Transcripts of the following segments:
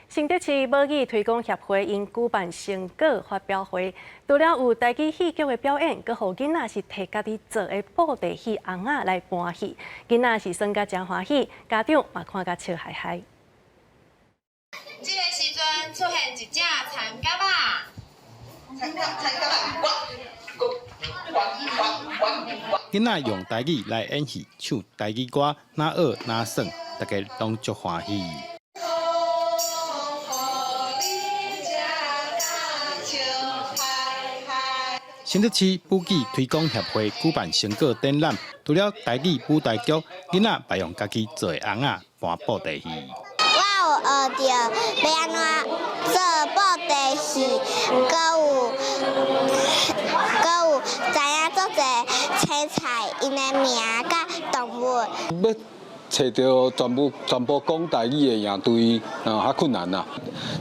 新竹市母語推廣協會𪜶舉辦成果發表會，除了有台語戲劇的表演，閣予囡仔是提家己做的布袋戲尪仔來搬戲，囡仔是耍甲誠歡喜，家長嘛看甲笑嗨嗨。這个時陣出現一隻田蛤仔，田蛤田蛤仔，我我我我。囡仔用台語來演戲，唱台語歌，若學若耍，大家攏足歡喜。你才敢笑嗨嗨。新竹市母語推廣協會舉辦成果展覽，除了台語舞台劇，囡仔嘛用家己做的尪仔搬布袋戲。我有學著欲按怎做布袋戲，閣有閣有知影足濟青菜𪜶的名佮動物。欲揣著全部全部講台語的營隊啊，較困難啦。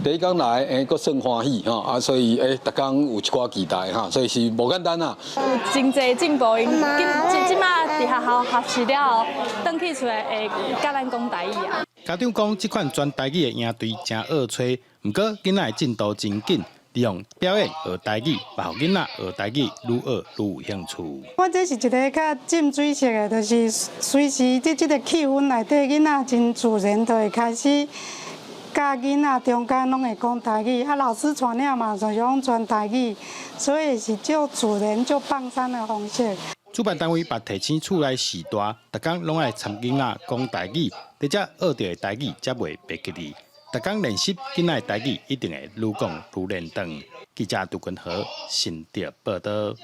第一工來，閣算歡喜吼，啊，所以逐工有一寡期待哈，所以是無簡單啦。有真濟進步，𪜶這這馬佇學校學習了後，轉去厝內會佮咱講台語啊。家長講，這款全台語的營隊誠惡揣，毋過囡仔的進度真緊，利用表演學台語，嘛予囡仔學台語愈學愈有興趣。我這是一个較浸水式的，就是隨時佇這个氣氛內底，囡仔真自然就會開始佮囡仔中間攏會講台語，啊，老師帶領嘛就是講全台語，所以是足自然、足放鬆的方式。主辦單位嘛提醒厝內序大，逐工攏愛摻囡仔講台語，佇遮學著的台語才袂袂記得。逐工練習囡仔的台語，一定會愈講愈輪轉。記者杜君和新竹報導。